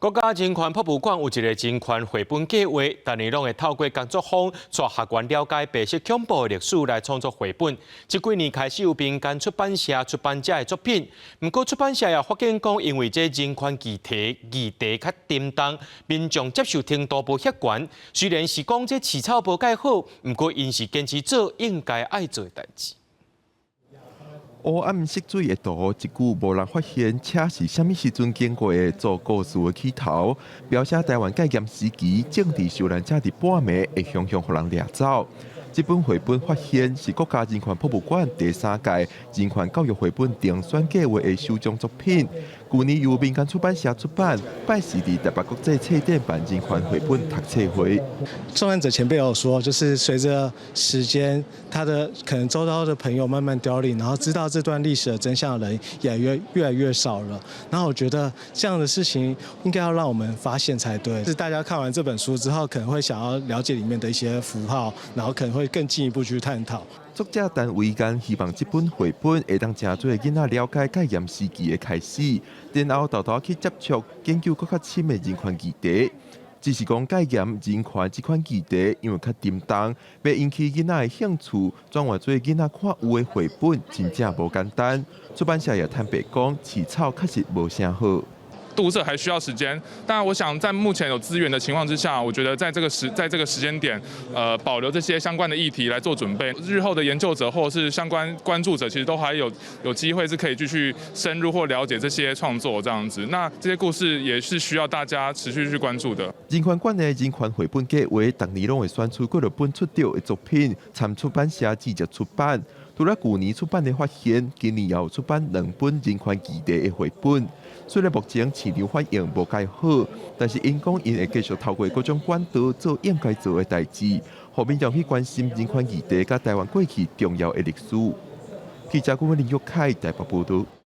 國家人權博物館有一個人權繪本計劃，逐年攏會透過工作坊帶學員了解白色恐怖的歷史來創作繪本。這幾年開始有民間出版社出版這个作品，毋過出版社也發現講，因為這人權議題較沉重，民眾接受程度無遐懸。雖然是講這飼草無蓋好，毋過𪜶是堅持做應該愛做的代誌。烏暗色水的圖，一久無人發現車是啥物時陣經過的做故事的起頭，描寫台灣戒嚴時期政治受難者佇半暝會雄雄予人掠走。這本繪本發現是國家人權博物館第三屆人權教育繪本遴選計劃的首獎作品。舊年由民間出版社出版，拜四佇台北國際冊展辦人權繪本讀冊會。受難者前輩有說，就是隨着時間，他的可能周遭的朋友慢慢凋零，然後知道這段歷史的真相的人也越來越少了。然後我覺得這樣的事情應該要讓我們發現才對。是大家看完這本書之後，可能會想要了解裡面的一些符號，然後可能會更進一步去探討。作者陳維干希望這本繪本會當誠濟囡仔了解戒嚴時期的開始，然後沓沓去接觸研究閣較深的人權議題。只是講戒嚴人權這款議題，因為較沉重，欲引起囡仔的興趣，轉換做囡仔看有的繪本，真正無簡單。出版社也坦白講，飼草確實無啥好。讀者還需要時間，但我想在目前有資源的情況之下，我覺得在這個時間點，保留這些相關的議題來做準備，日後的研究者或是相關關注者，其實都還有機會是可以繼續深入或了解這些創作這樣子。那這些故事也是需要大家持續去關注的。人權館的人權繪本計劃，逐年攏會選出幾落本出著的作品，參出版社直接出版。除了舊年出版的發現，今年也有出版兩本人權議題的繪本。雖然目前市場反應無蓋好，但是𪜶講𪜶會繼續透過各種管道做應該做的代誌，予民眾去關心人權議題佮台灣過去重要的歷史。記者顧問林玉凱台北報導。